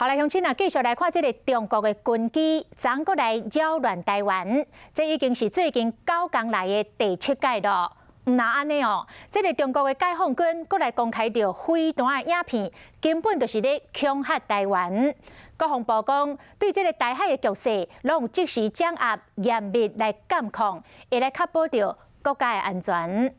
好來，鄉親啊，繼續來看這个中國的軍機，昨閣來擾亂台灣，這已經是最近9工來的第七擺囉。毋但按呢哦，這个中國的解放軍閣來公開著飛彈的影片，根本就是咧恐嚇台灣。國防部講，對這个台海的局勢，攏有即時掌握、嚴密來監控，會來確保著國家的安全。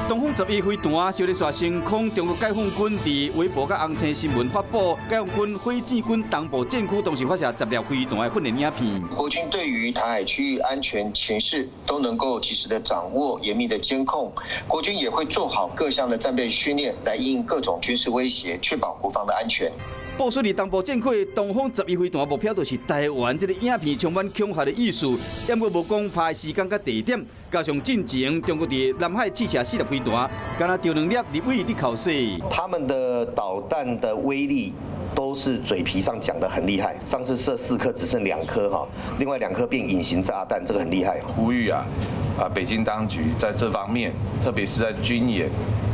東風11飛彈燒咧紲升空，中國解放軍佇微博佮紅星新聞發布，解放軍火箭軍東部戰區當時發射10粒飛彈的訓練影片。國軍對於台海區域安全情勢都能夠及時的掌握、嚴密的監控，國軍也會做好各項的戰備訓練，來因應各種軍事威脅，確保國防的安全。部署佇東部戰區的東風十一飛彈目標就是台灣，這个影片充滿恐嚇的意思，毋過無講拍時間佮地點，加上進前中國佇南海試射四粒飛彈，敢若著兩粒立委佇哭勢。他們的導彈的威力都是嘴皮上講得很厲害，上次射四顆只剩兩顆哈，另外兩顆變隱形炸彈，這個很厲害。呼籲啊，北京當局在這方面，特別是在軍演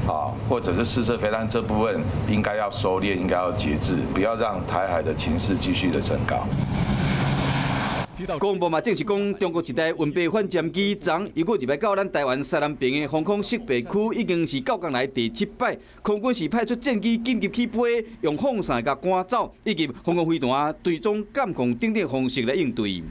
啊，或者是試射飛彈這部分，應該要收斂，應該要節制，不要讓台海的情勢繼續的升高。國防部嘛證實講，中國一台運八反潛機昨又閣入來到咱台灣西南邊的防空識別區，已經是9工來第七擺。空軍是派出戰機緊急起飛，用風扇共趕走，以及防空飛彈追蹤監控等等方式來應對。